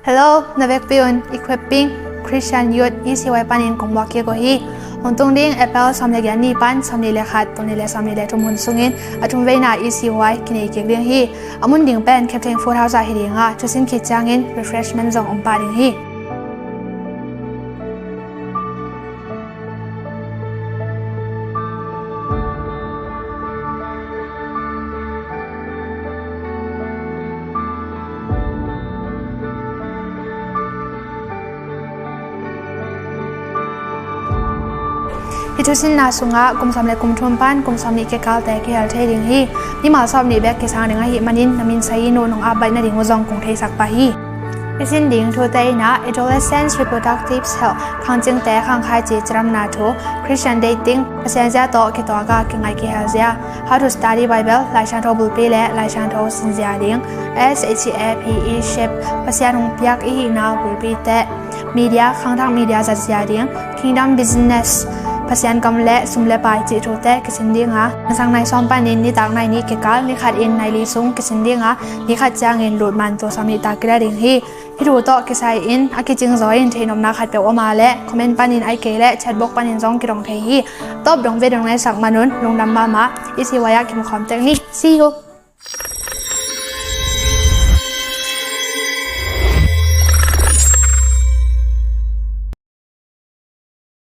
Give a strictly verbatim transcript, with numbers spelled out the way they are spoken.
Hello, na vekpi un Equipping Christian Youth E C Y panin kong muak kik uh hi. Hong tung ding April sawm le giat ni pan sawm nih le khat, tul nih le sawm nih le thum hun sungin a thum veina E C Y kinei kik ding hi. A mun ding pen Captain Food House ah hi ding a, thusin khit ciangin refreshment zong om pah ding hi. Hih thusinna sungah kum sawm le kum thum pan kum sawm nih kikalte kihel thei ding hi. Mimal sawm nih bek kisang ding ahih manin na min sa in uh, nong ap baih nading uh zong kong theisak pah hi. I sin ding thute in ah Adolescents Reproductive Health, khangcingte khangkhai ci cidamna thu, Christian dating, Pasian zia tawh kituak a kingai kihel zia, How to Study Bible, Laisiangtho bulpi le Laisiangtho sinzia ding, S H A P E, Shape, Pasian hong piak i hihna bulpite, media, khangthak media zatzia ding, Kingdom Business, Pasian kam le sum le pai cih thute kisin ding a, na sang nai sawm panin nitak nai nih kikal ni khat in nai li sung kisin ding a, ni khat ciangin lutman tul sawm nih ta kila ding hi. Hih thu tawh kisai in a kicing zaw in theihnopna khatpeuh om a leh comment panin ahih kei leh chat box panin zong kidong thei hi. Tawp dong ve dong nai sak man un lungdam mahmah. E C Y ah kimukhawm tek ni. See you.